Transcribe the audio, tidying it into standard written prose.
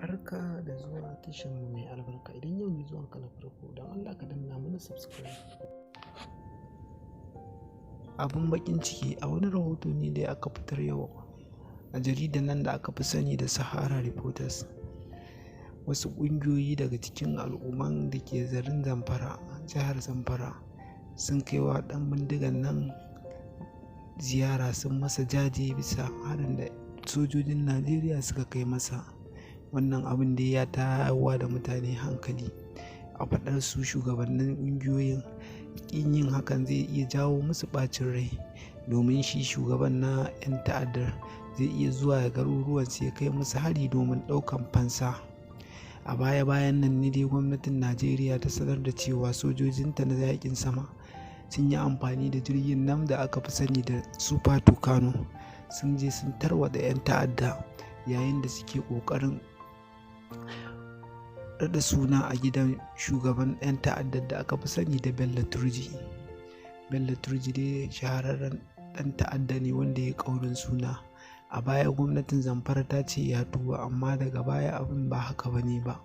Barka da zuwa tasharmu mai albarka. Idan yau ne zuwanka na farko, don Allah ka danna mana subscribe. Abin baƙin ciki, a wani rahoto ne da aka fitar yau a jaridar nan da aka fi sani da Sahara Reporters. Wasu ƙungiyoyi daga cikin al'umman da ke garin Zamfara, jihar Zamfara, sun kai wa ɗan bindigan nan ziyara, sun masa jaje bisa harin da sojojin Najeriya suka kai masa. Wannan abin dai ya tayarwa da mutane hankali. A faɗar su shugabannin ƙungiyoyin, ƙin yin hakan zai iya jawo musu ɓacin rai, domin shi shugaban na 'yan ta'addar zai iya zuwa garuruwansu ya kai musu hari domin ɗaukan fansa. A baya-bayan nan ne dai gwamnatin Najeriya ta sanar da cewa sojojinta na yaƙin sama sun yi amfani da jirgin nan da aka fi sani da Super Tucano, sun je sun tarwatsa 'yan ta'adda yayin da suke ƙoƙarin raɗa suna a gidan shugaban 'yan ta'addar da aka fi sani da Bello Turji. Bello Turji dai shahararren ɗan ta'adda ne wanda ya yi ƙaurin suna. A baya gwamnatin Zamfara ta ce ya tuba, amma daga baya abin ba haka ba ne ba.